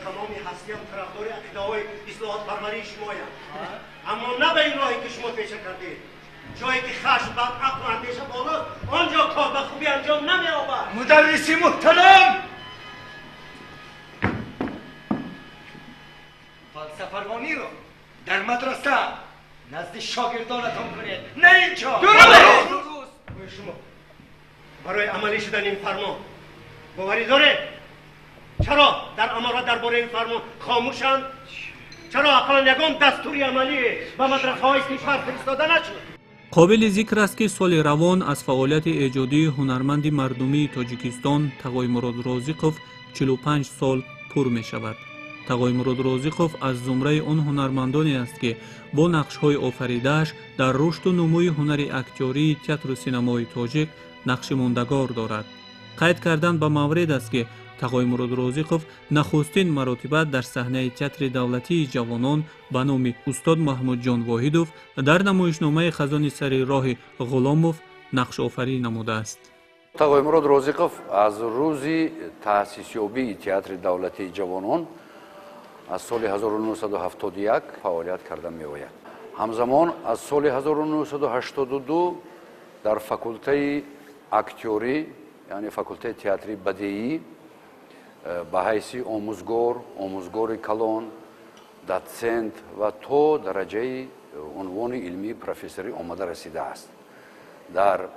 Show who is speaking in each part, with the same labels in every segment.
Speaker 1: Тамоми ҳастиям тарафдори ақидаҳои ислоҳотпарварии шумоям, аммо на ба ин роҳе ки шумо пеша кардед. Ҷое ки хашм бар ақлу андеша болост, он ҷо кор ба хубӣ анҷом намеёбад.
Speaker 2: Мударриси муҳтарам, фалсафарониро дар мадраса назди шогирдонатон кунед, на инҷо.
Speaker 1: Дуруст. Шумо барои амалӣ шудани ин фармон боварӣ доред? Чаро дар аморат дар бораи ин фармон хомӯшанд? Чаро ақаллан ягон дастури амалӣ ба мадрасаҳои кишвар фиристода нашуд?
Speaker 3: Қобили зикр аст, ки соли равон аз фаъолияти эҷодии ҳунарманди мардумии Тоҷикистон Тағоймурод Розиқов 45 сол пур мешавад. Тағоймурод Розиқов аз зумраи он ҳунармандоне аст, ки бо нақшҳои офаридааш дар рушду нумӯи ҳунари актёрии театру синамои тоҷик нақши мондагор дорад. Қайд кардан ба мавред аст, ки Тағоймурод Розиқов нахустин маротиба дар саҳнаи театри давлатии ҷавонон ба номи устод Маҳмудҷон Воҳидов дар намоишномаи «Хазони сари роҳи Ғуломов» нақшофарӣ намудааст.
Speaker 4: Тағоймурод Розиқов аз рӯзи таъсисёбии театри давлатии ҷавонон аз соли 1971 фаъолият карда меояд. Ҳамзамон аз соли 1982 дар факултаи актёрӣ, яъне факултаи театри бадеӣ, ба ҳайси омӯзгор, омӯзгори калон, дотсент ва то дараҷаи унвони илмии профессорӣ омада расидааст. Дар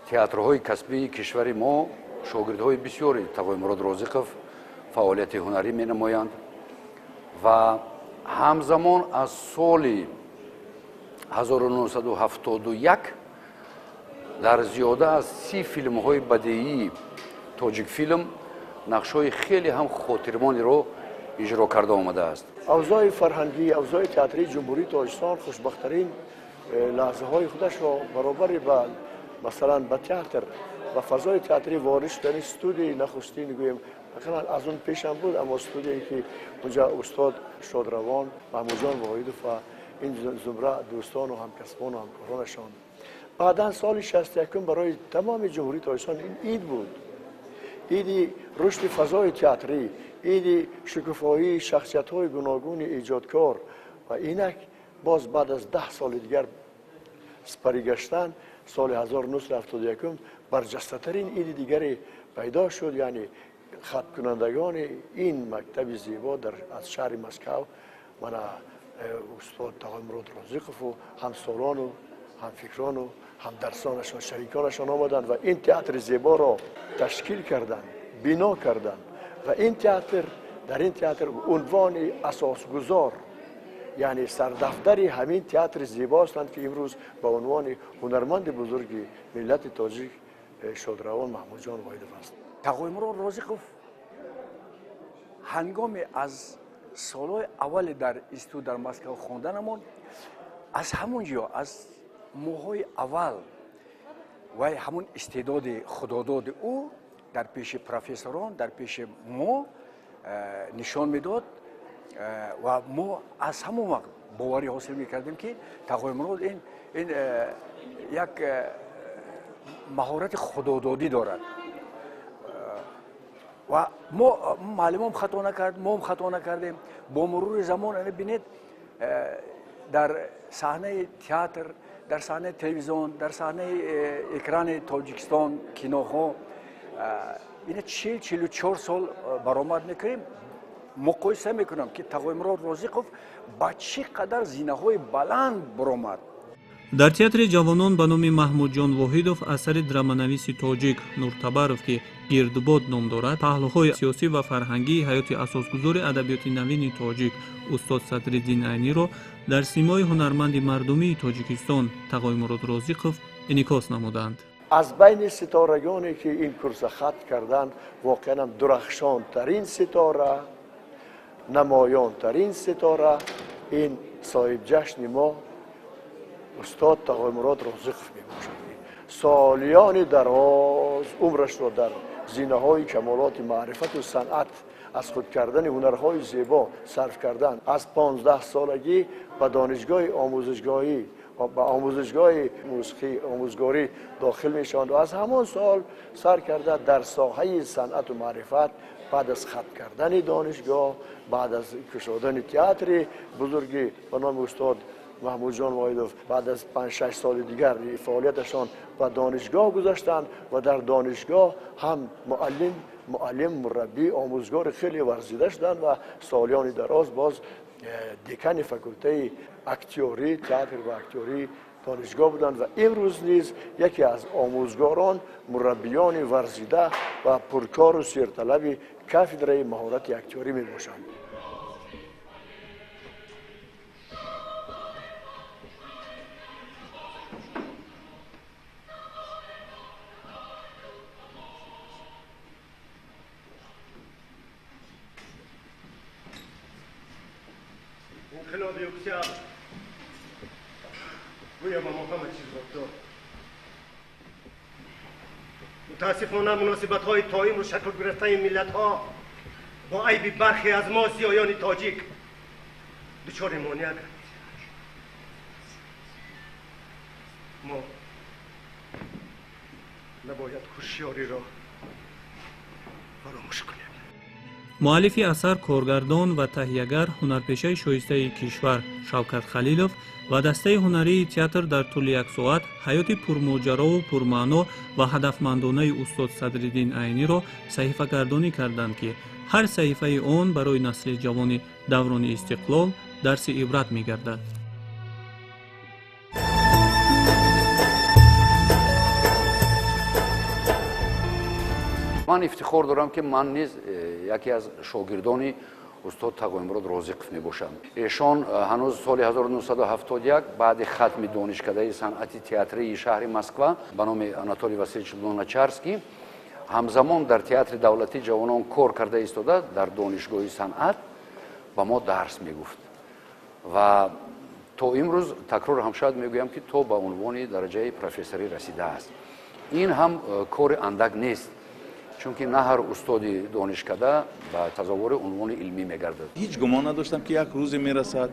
Speaker 4: театрҳои касбии кишвари мо шогирдҳои бисёри Тағоймурод Розиқов фаъолияти ҳунарӣ менамоянд ва ҳамзамон аз соли 1971 дар зиёда аз 30 филмҳои бадеии Тоҷикфилм нақшҳои хеле ҳам хотирмонеро иҷро карда омадааст.
Speaker 5: Авзои фарҳангӣ, авзои театрии Ҷумҳурии Тоҷикистон хушбахттарин лаҳзаҳои худашро баробари ба, масалан, ба театр, ба фазои театрӣ ворид шудани студияи нахустин, гӯем, ақаллан аз он пешам буд, аммо студияе ки унҷа устод шодравон Маҳмудҷон Воҳидов ва ин зумра дӯстону ҳамкасбону ҳамкоронашон. Баъдан соли 61 барои тамоми Ҷумҳурии Тоҷикистон ин ид буд, иди рушди фазои театрӣ, иди шукуфоии шахсиятҳои гуногуни эҷодкор. Ва инак боз баъд аз 10 соли дигар сипарӣ гаштан, соли 1971 барҷастатарин иди дигаре пайдо шуд, яъне хаткунандагони ин мактаби зебо аз шаҳри Москав мана устод Тағоймурод Розиқову ҳамсолону ҳамфикрону ҳамдарсонашон, шариконашон омаданд ва ин театри зеборо ташкил карданд, бино карданд. Ва ин театр, дар ин театр унвони асосгузор, яъне сардафтари ҳамин театри зебо ҳастанд, ки имрӯз ба унвони ҳунарманди бузурги миллати тоҷик шодравон Маҳмудҷон Воҳидов аст.
Speaker 6: Тағоймурод Розиқов ҳангоме аз солҳои аввале дар институт дар Москав хонданамон, аз ҳамон ҷо, аз моҳҳои аввал вай ҳамон истеъдоди худододи ӯ дар пеши профессорон, дар пеши мо нишон медод ва мо аз ҳамон вақт боварӣ ҳосил мекардем, ки Тағоймурод ин як маҳорати худододӣ дорад. Ва мо муаллимом хато накард, моам хато накардем. Бо мурури замон бинед, дар саҳнаи театр, дар саҳнаи телевизион, дар саҳнаи экрани Тоҷикистон, киноҳо ина 44 сол баромад мекунем. Муқоиса мекунам, ки Тағоймурод Розиқов ба чӣ қадар зинаҳои баланд баромад.
Speaker 3: Дар театри ҷавонон ба номи Маҳмудҷон Воҳидов асари драманависи тоҷик Нуртабаров, ки «Гирдбод» ном дорад, паҳлӯҳои сиёсӣ ва фарҳангии ҳаёти асосгузори адабиёти навини тоҷик устод Садриддин Айниро дар симои ҳунарманди мардумии Тоҷикистон Тағоймурод Розиқов инъикос намуданд.
Speaker 5: Аз байни ситорагоне ки ин курса хат карданд, воқеан дурахшонтарин ситора, намоёнтарин ситора ин соҳибҷашни мо устод Тағоймурод Розиқов мебошад. Солиёни дароз умрашро дар зинаҳои камолоти маърифату санъат, аз худ кардани ҳунарҳои зебо сарф кардан, аз 15 солагӣ ба донишгоҳи омӯзишгоҳӣ, ба омӯзишгоҳи мусиқӣ омӯзгорӣ дохил мешаванд ва аз ҳамон сол сар карда дар соҳаи санъату маърифат Баъд аз хатм кардани донишгоҳ, баъд аз кушодани театри бузурги ба номи устод Маҳмудҷон Воҳидов, баъд аз 5-6 соли дигар фаъолияташон ба донишгоҳ гузаштанд ва дар донишгоҳ ҳам муаллим, мураббӣ, омӯзгори хеле варзида шуданд ва солиёни дароз боз декани факултаи актёрӣ, театр ва актёрии донишгоҳ буданд ва имрӯз низ яке аз омӯзгорон, мураббиёни варзида ва пуркору серталаби кафедраи маҳорати актёрӣ мебошанд.
Speaker 1: انقلاب اکتبر گویا به ما همه چیز را داد. متاسفانه مناسبت های تا امروز شکل گرفته ملت ها با عیب برخی از ما سیاهان تاجیک دچار مانع گردید. ما نباید هوشیاری را فراموش کنیم.
Speaker 3: Муаллифи асар, коргардон ва таҳиягар, ҳунарпешаи шоистаи кишвар Шавкат Халилов ва дастаи ҳунарии театр дар тӯли як соат ҳаёти пурмоҷарову пурмаъно ва ҳадафмандонаи устод Садриддин Айниро саҳифагардонӣ карданд, ки ҳар саҳифаи он барои насли ҷавони даврони истиқлол дарси ибрат мегардад.
Speaker 4: Ман ифтихор дорам, ки ман низ яке аз шогирдони устод Тағоимурод Розиқов мебошам. Эшон ҳанӯз соли 1971 баъди хатми донишкадаи санъати театрии шаҳри Москва ба номи Анатолий Васильевич Луначарский ҳамзамон дар театри давлатии ҷавонон кор карда истода, дар донишгоҳи санъат ба мо дарс мегуфт ва то имрӯз такрор ҳам шояд мегӯям, ки то ба унвони дараҷаи профессорӣ расидааст. Ин ҳам кори андак нест, чунки на ҳар устоди донишкада ба тазовури унвони илмӣ мегардад.
Speaker 7: Ҳеҷ гумон надоштам, ки як рӯзе мерасад,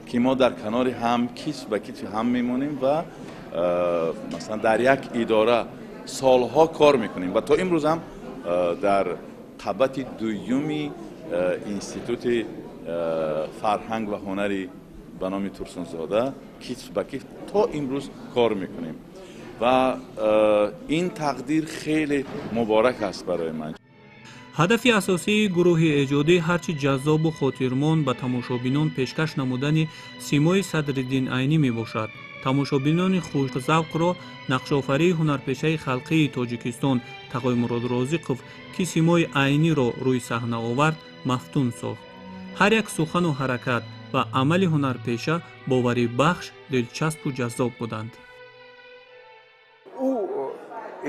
Speaker 7: ки мо дар канори ҳам, китф ба китфи ҳам мемонем ва масалан дар як идора солҳо кор мекунем ва то имрӯз ҳам дар қабати дуюми институти фарҳанг ва ҳунари ба номи Турсунзода китф ба китф то имрӯз кор мекунем ва ин тақдир хеле муборак аст барои ман.
Speaker 3: Ҳадафи асосии гурӯҳи эҷодӣ ҳарчи ҷаззобу хотирмон ба тамошобинон пешкаш намудани симои Садриддин Айнӣ мебошад. Тамошобинони хушзавқро нақшофарии ҳунарпешаи халқии Тоҷикистон Тағоимурод Розиқов, ки симои Айниро рӯи саҳна овард, мафтун сохт. Ҳар як сухану ҳаракат ва амали ҳунарпеша боварибахш, дилчаспу ҷаззоб буданд.
Speaker 6: Ӯ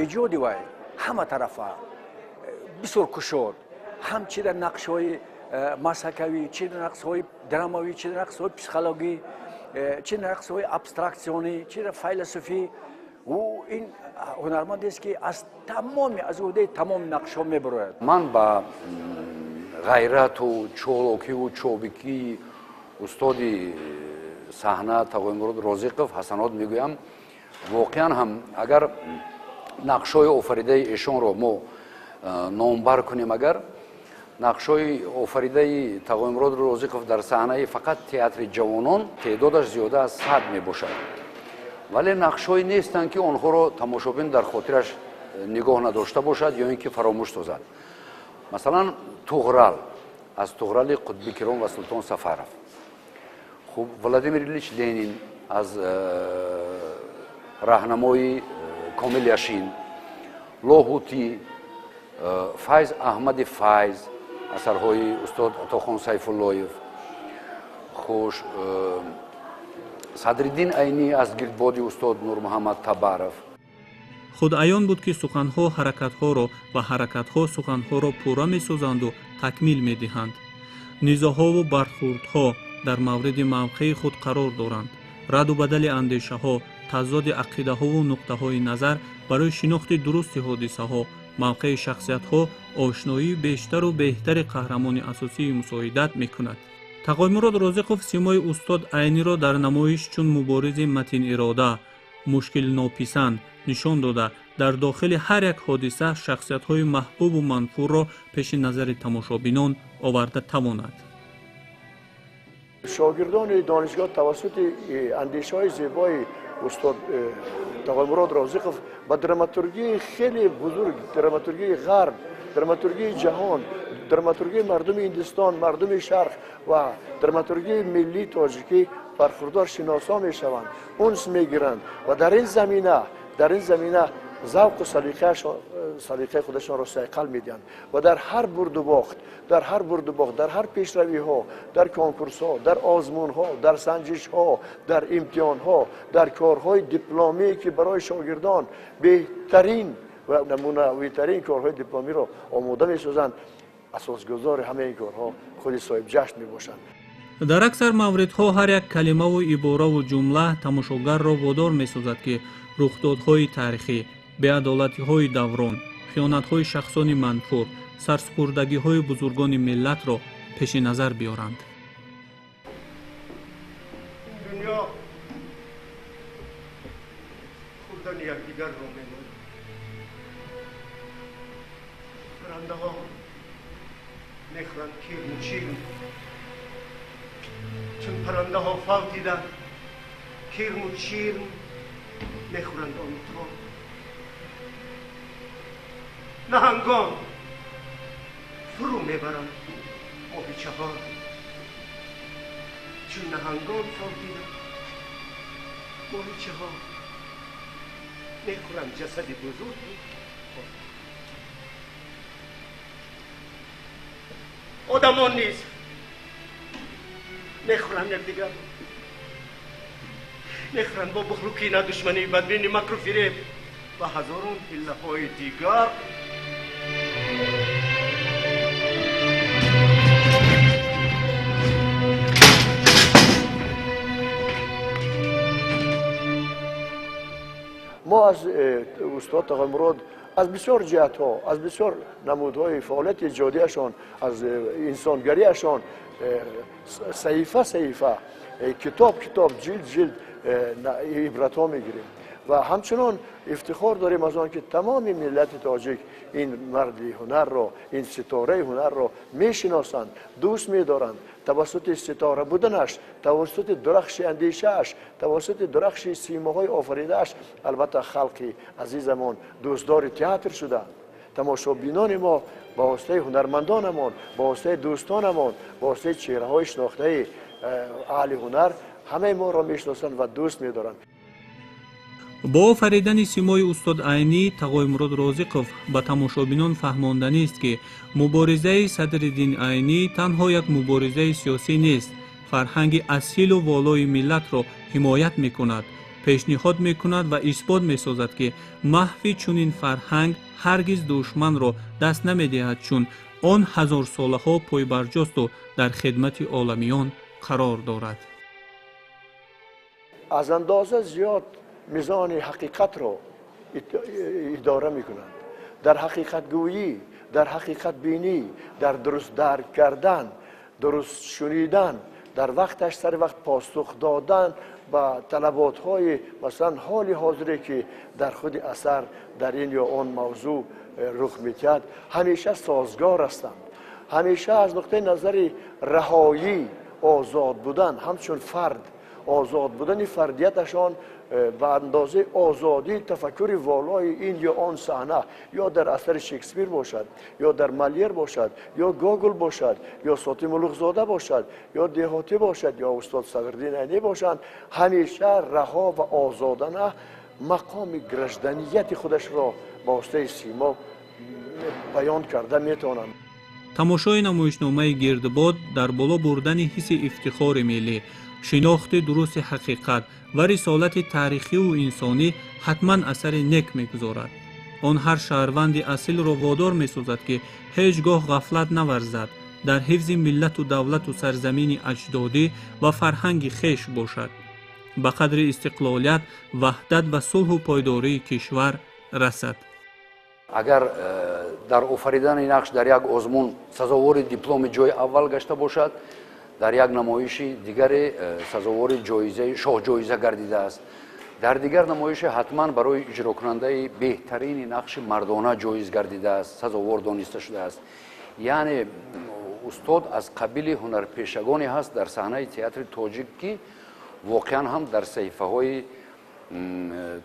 Speaker 6: эҷоди вай ҳама тарафа бисёр кушод, ҳам чи дар нақшҳои масакавӣ, чи дар нақшҳои драмавӣ, чи дар нақшҳои психологӣ, чи дар нақшҳои абстраксионӣ, чи дар файласуфӣ. Ӯ ин ҳунармандест, ки аз тамоми аз уҳдаи тамоми нақшҳо мебарояд.
Speaker 4: Ман ба ғайрату чолокиву чобикии устоди саҳна Тағоимурод Розиқов ҳасанот мегӯям. Воқеан ҳам агар нақшҳои офаридаи эшонро мо номбар кунем, агар нақшҳои офаридаи Тағоимурод Розиқов дар саҳнаи фақат театри ҷавонон теъдодаш зиёда аз 100 мебошад, вале нақшҳое нестанд, ки онҳоро тамошобин дар хотираш нигоҳ надошта бошад ё ин ки фаромӯш созад. Масалан, Туғрал аз Туғрали Қутбикиром ва Султон Сафаров, хуб, Владимир Ильич Ленин аз раҳнамои Комил Яшин, Лоҳутӣ, Файз Аҳмади Файз, асарҳои устод Атохон Сайфуллоев, хуш, Садриддин Айнӣ аз гирдбоди устод Нурмуҳаммад Табаров.
Speaker 3: Худ аён буд, ки суханҳо ҳаракатҳоро ва ҳаракатҳо суханҳоро пурра месозанду такмил медиҳанд. Низоъҳову бархӯрдҳо дар мавриди мавқеи худ қарор доранд. Раду бадали андешаҳо, тазоди ақидаҳову нуқтаҳои назар барои шинохти дурусти ҳодисаҳо, мавқеи шахсиятҳо, ошноии бештару беҳтари қаҳрамони асосии мусоидат мекунад. Тағоимурод Розиқов симои устод Айниро дар намоиш чун муборизи матинирода, мушкилнописанд нишон дода, Дар дохили ҳар як ҳодиса шахсиятҳои маҳбубу манфурро пеши назари тамошобинон оварда тавонад.
Speaker 5: Шогирдони донишгоҳ тавассути андешаҳои зебои устод Тағоймурод Розиқов ба драматургияи хеле бузург, драматургияи ғарб, драматургияи ҷаҳон, драматургияи мардуми Ҳиндистон, мардуми Шарқ ва драматургияи миллии тоҷикӣ бархурдор шиносо мешаванд, унс мегиранд ва дар ин замина завқу салиқаи худашонро сайқал медиҳанд ва дар ҳар бурду бохт, дар ҳар пешравиҳо, дар конкурсҳо, дар озмунҳо, дар санҷишҳо, дар имтиҳонҳо, дар корҳои дипломие ки барои шогирдон беҳтарин ва намунавитарин корҳои дипломиро омода месозанд, асосгузори ҳамаи ин корҳо худи соҳиб ҷашн мебошанд.
Speaker 3: Дар аксар мавридҳо ҳар як калимаву ибораву ҷумла тамошогарро водор месозад, ки рухдодҳои таърихӣ, беадолатиҳои даврон, хиёнатҳои шахсони манфур, сарсупурдагиҳои бузургони миллатро пеши назар биёранд.
Speaker 1: Дунё хӯрдани якдигарро мемонад. Паррандаҳо мехӯранд кирму чирм. Чун паррандаҳо фавтиданд, кирму чирм мехӯранд онҳо. Наҳангон фурӯ мебаранд моҳичаҳо. Чун наҳангон фавтиданд, моҳичаҳо мехӯранд ҷасади бузурги. Одамон низ мехӯранд якдигарро, мехӯранд бо бухлу кина, душманӣ, бадбинӣ, макру фиреб ва ҳазорон ҳиллаҳои дигар.
Speaker 5: Мо аз устод Тағоймурод аз бисёр ҷиҳатҳо, аз бисёр намудҳои фаъолияти эҷодиашон, аз инсонгариашон саҳифа саҳифа, китоб китоб, ҷилд ҷилд ибратҳо мегирем ва ҳамчунон ифтихор дорем аз он ки тамоми миллати тоҷик ин марди ҳунарро, ин ситораи ҳунарро мешиносанд, дӯст медоранд. Тавассути ситора буданаш, тавассути дурахши андешааш, тавассути дурахши симоҳои офаридааш, албатта халқи азизамон дӯстдори театр шуданд. Тамошобинони мо ба воситаи ҳунармандонамон, ба воситаи дӯстонамон, ба воситаи чеҳраҳои шинохтаи аҳли ҳунар ҳамаи моро мешиносанд ва дӯст медоранд.
Speaker 3: Бо офаридани симои устод Айнӣ Тағоймурод Розиқов ба тамошобинон фаҳмонданист, ки муборизаи Садриддин Айнӣ танҳо як муборизаи сиёсӣ нест, фарҳанги асилу волои миллатро ҳимоят мекунад, пешниҳод мекунад ва исбот месозад, ки маҳви чунин фарҳанг ҳаргиз душманро даст намедиҳад, чун он ҳазорсолаҳо пойбарҷосту дар хидмати оламиён қарор дорад.
Speaker 5: Аз андоза зиёд мизони ҳақиқатро идора мекунанд. Дар ҳақиқатгӯӣ, дар ҳақиқатбинӣ, дар дуруст дарк кардан, дуруст шунидан, дар вақташ сари вақт посух додан ба талаботҳои масалан ҳоли ҳозире ки дар худи асар дар ин ё он мавзӯъ рух медиҳад, ҳамеша созгор ҳастанд. Ҳамеша аз нуқтаи назари раҳоӣ, озод будан ҳамчун фард, озод будани фардияташон ба андозаи озодии тафаккури волои ин ё он саҳна, ё дар асари Шекспир бошад, ё дар Молер бошад, ё Гогол бошад, ё Сотим Улуғзода бошад, ё Деҳотӣ бошад, ё устод Садриддин Айнӣ бошанд, ҳамеша раҳо ва озодана мақоми гражданияти худашро ба воситаи симо баён карда метавонанд.
Speaker 3: Тамошои намоишномаи Гирдбод дар боло бурдани ҳисси ифтихори миллӣ, шинохти дурусти ҳақиқат ва рисолати таърихиву инсонӣ ҳатман асари нек мегузорад. Он ҳар шаҳрванди асилро водор месозад, ки ҳеҷ гоҳ ғафлат наварзад, дар ҳифзи миллату давлату сарзамини аҷдодӣ ва фарҳанги хеш бошад, ба қадри истиқлолият, ваҳдат ва сулҳу пойдории кишвар расад.
Speaker 4: Агар дар офаридани нақш дар як озмун сазовори дипломи ҷои аввал гашта бошад, дар як намоиши дигаре сазовори ҷоизаи шоҳҷоиза гардидааст. Дар дигар намоише ҳатман барои иҷрокунандаи беҳтарини нақши мардона ҷоиз гардидааст, сазовор дониста шудааст. Яъне устод аз қабили ҳунарпешагоне ҳаст дар саҳнаи театри тоҷик, ки воқеан ҳам дар саҳифаҳои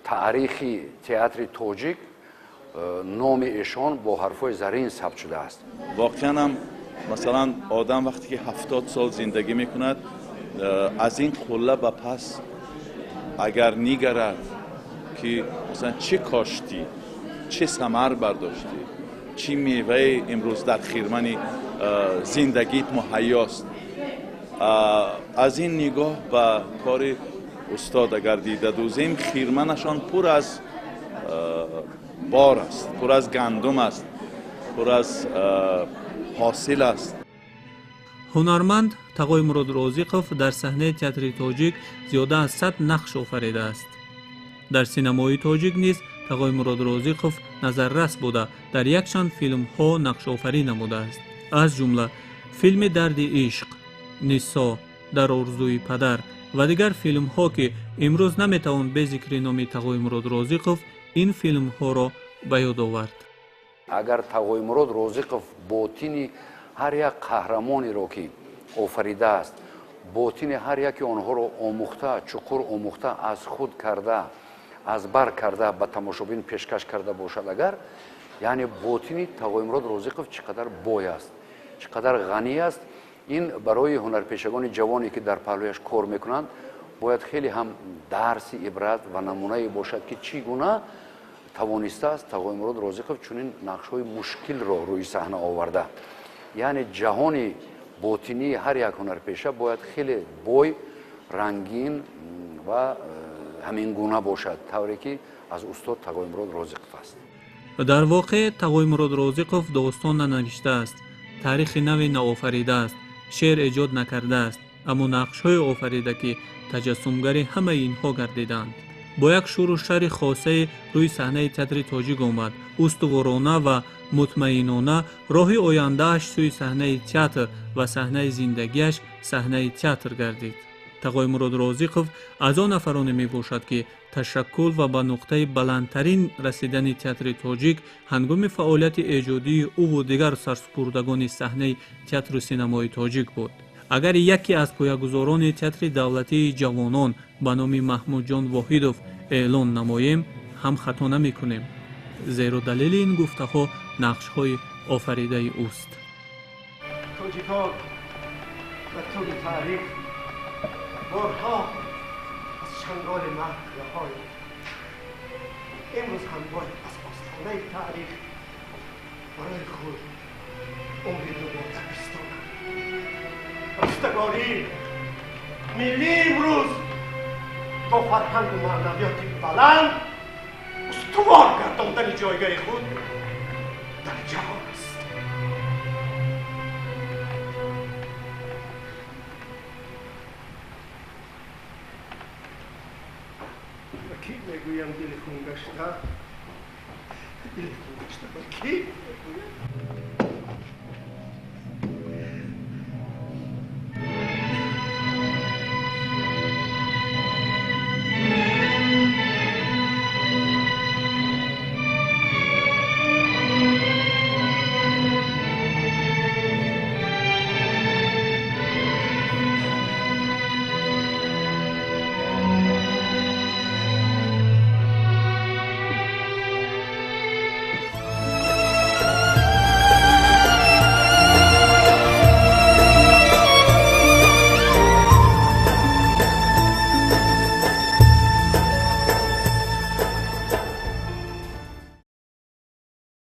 Speaker 4: таърихи театри тоҷик номи эшон бо ҳарфҳои зарин сабт шудааст.
Speaker 7: Воқеан ҳам масалан одам вақте ки 70 сол зиндагӣ мекунад, аз ин қулла ба пас агар нигарад, ки масалан чӣ коштӣ, чӣ самар бардоштӣ, чӣ меваи имрӯз дар хирмани зиндагит муҳайёст, аз ин нигоҳ ба кори устод агар дида дӯзем, хирманашон пур аз бор аст, пур аз гандум аст, пур аз ҳосил аст.
Speaker 3: Ҳунарманд Тағоймурод Розиқов дар саҳнаи театри тоҷик зиёда аз 100 нақш офаридааст. Дар синамои тоҷик низ Тағоймурод Розиқов назаррас буда, дар якчанд филмҳо нақшофарӣ намудааст, аз ҷумла филми «Дарди ишқ», «Нисо», «Дар орзуи падар» ва дигар филмҳо, ки имрӯз наметавон бе зикри номи Тағоймурод Розиқов ин филмҳоро ба ёд овард.
Speaker 4: Агар Тағоймурод Розиқов ботини ҳар як қаҳрамонеро, ки офаридааст, ботини ҳар яке онҳоро омӯхта, чуқур омӯхта, аз худ карда, аз бар карда, ба тамошобин пешкаш карда бошад, агар яъне ботини Тағоймурод Розиқов чӣ қадар бой аст, чӣ қадар ғанӣ аст, ин барои ҳунарпешагони ҷавоне, ки дар паҳлӯяш кор мекунанд, бояд хеле ҳам дарси ибрат ва намунае бошад, ки чӣ гуна тавонистааст Тағоймурод Розиқов чунин нақшҳои мушкилро рӯи саҳна оварда. Яъне ҷаҳони ботинии ҳар як ҳунарпеша бояд хеле бой, рангин ва ҳамин гуна бошад, тавре ки аз устод Тағоймурод Розиқов аст.
Speaker 3: Дар воқеъ Тағоймурод Розиқов достон нанавиштааст, таърихи наве наофаридааст, шеър эҷод накардааст, аммо нақшҳое офарида, ки таҷассумгари ҳамаи инҳо гардиданд. Бо як шӯру шари хосае рӯи саҳнаи театри тоҷик омад. Устуворона ва мутмаинона роҳи ояндааш сӯи саҳнаи театр ва саҳнаи зиндагиаш саҳнаи театр гардид. Тағоймурод Розиқов аз он нафароне мебошад, ки ташаккул ва ба нуқтаи баландтарин расидани театри тоҷик ҳангоми фаъолияти эҷодии ӯву дигар сарсупурдагони саҳнаи театру синамои тоҷик буд. Агар яке аз поягузорони театри давлатии ҷавонон ба номи Маҳмудҷон Воҳидов эълон намоем, ҳам хато намекунем, зеро далели ин гуфтаҳо нақшҳои офаридаи ӯст.
Speaker 1: Тоҷикон ба тӯли таърих борҳо аз чанголи марг раҳо ёфтанд. Имрӯз ҳам бояд аз остонаи таърих барои худ умри дубора бистонанд. Растагории миллии имрӯз бо фарҳангу маънавиёти баланд устувор гардондани ҷойгоҳи худ дар ҷаҳон аст. Ба кӣ мегӯям дили хунгашта, дили хунгашта ба кӣ мегӯям?